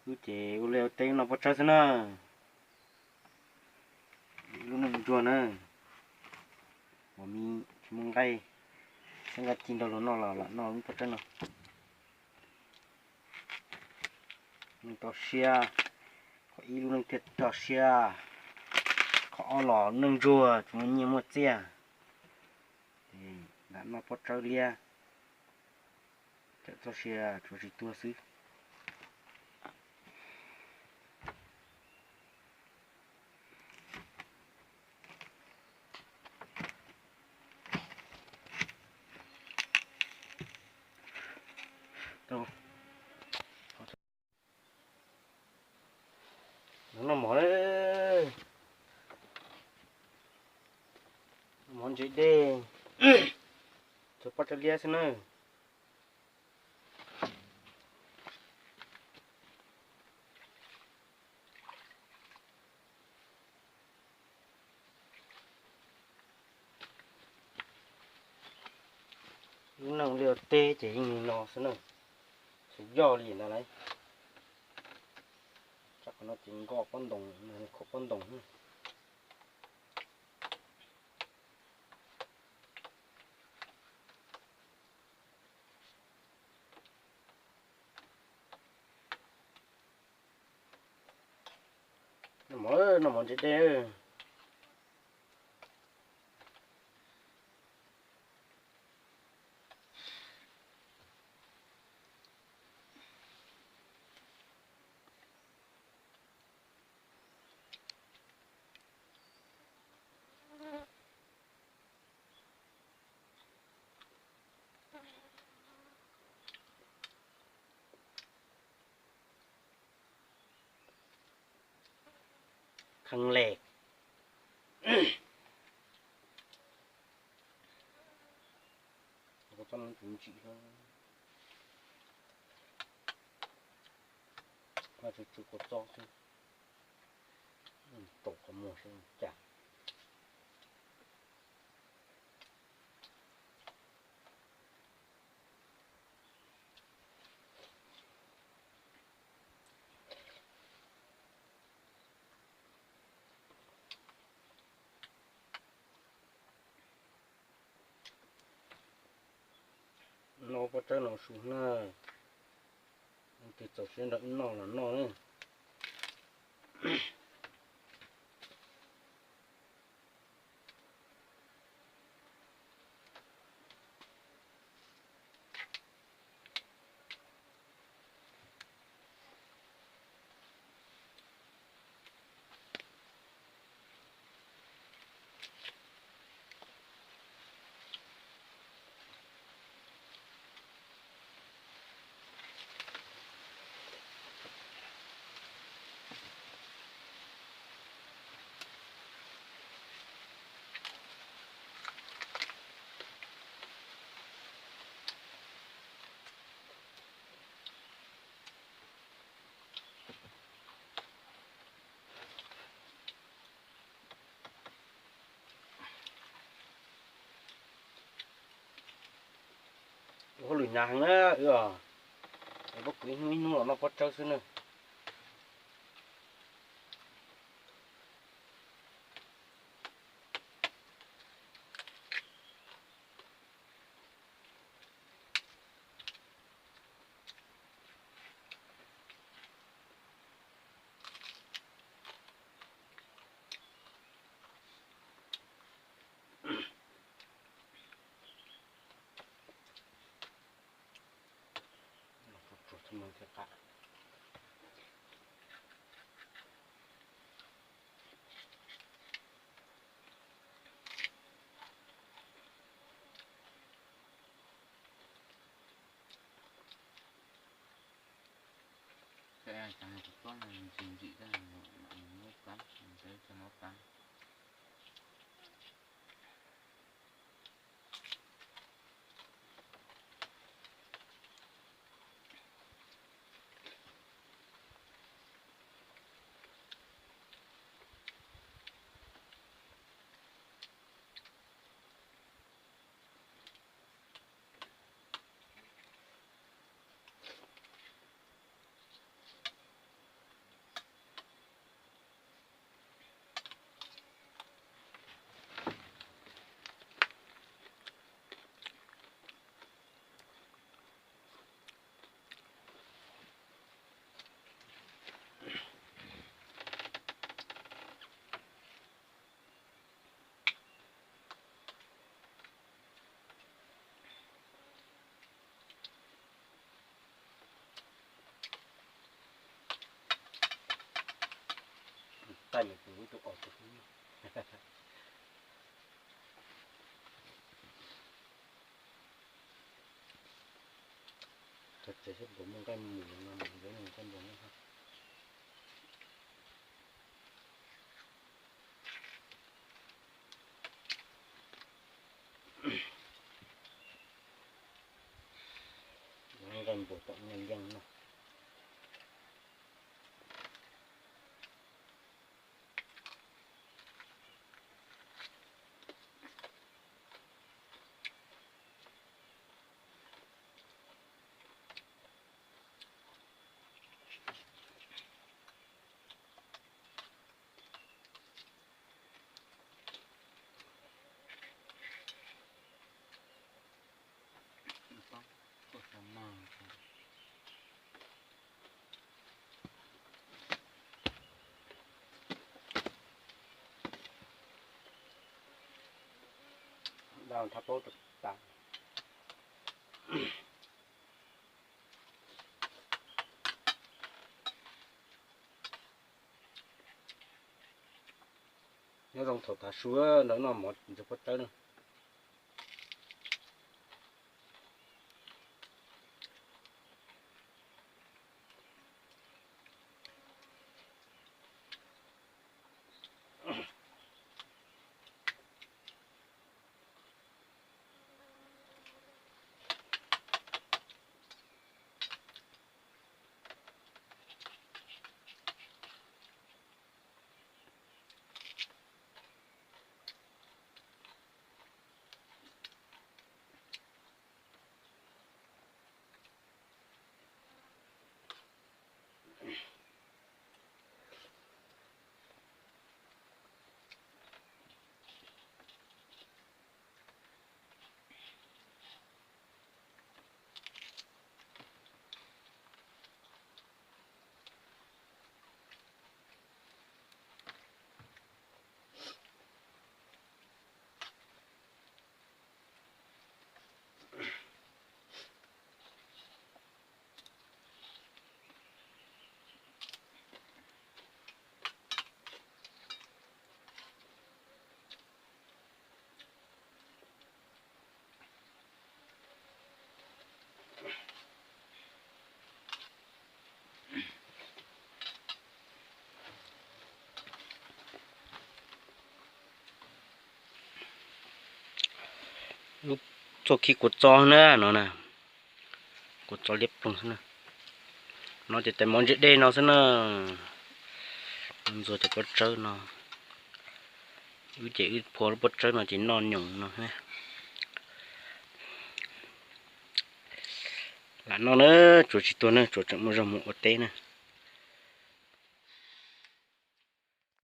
Ces ua liaj ua teb noj pob tsawb xwb na. Lub neej ntsuag na, uas me tsis muaj nqaij, xeeb nqaij ci nrog luag noj los lam noj lub pob tsawb no. Neej rau siab, qhov ib lub neej thiaj rau siab, qhov ob los neej ntsuag tsis muaj nyiaj muaj txiaj. Ces lam noj pob tsawb liab, txawm txoj sia tsuas tsis tuag xwb. Noj mov, mov ntse dej, tsuas pob tsawb liab xwb na. Lub neej liaj teb ces yeej li no xwb na, tsis yog li ntawd lauj. Tsam qhov no ces nkoj pob ntoo, khuam pob ntoo. Noj mov, noj mov ntse dej. Kheev le, tsis ntsim, tsw tsw kua txob xwb, tau qhov muag seb cas. Noj pob tsawb no su na, leej twg txaus siab nrog wb noj los noj na. Ua hauj lwm hnyav heev na wb os, es pab kuv ib hnub ib hnub los noj pob tsawb xwb na. Ntsim ntsim, muab pab, muab pab. Taij mus tus ub tus os tus ub. Txog tsev seb puas muaj nqaij mus no, nqaij mus no. Nqaij npua tom nqaij yeej no. Dau thab paub tas. Nyob zoo thaum tav su ntawd noj mov ntxuag pob tsawb na. Lub txoj kev kua txob na no na, kua txob liab ploog xwb na. No ces tais mov ntse dej no xwb na. Ntxuag cov pob tsawb no, wb ces wb phua lub pob tsawb no ces noj nyoos no. Lam noj na, tsuas tsis tuag na, tsuas tseem muaj zog mus ua teb na.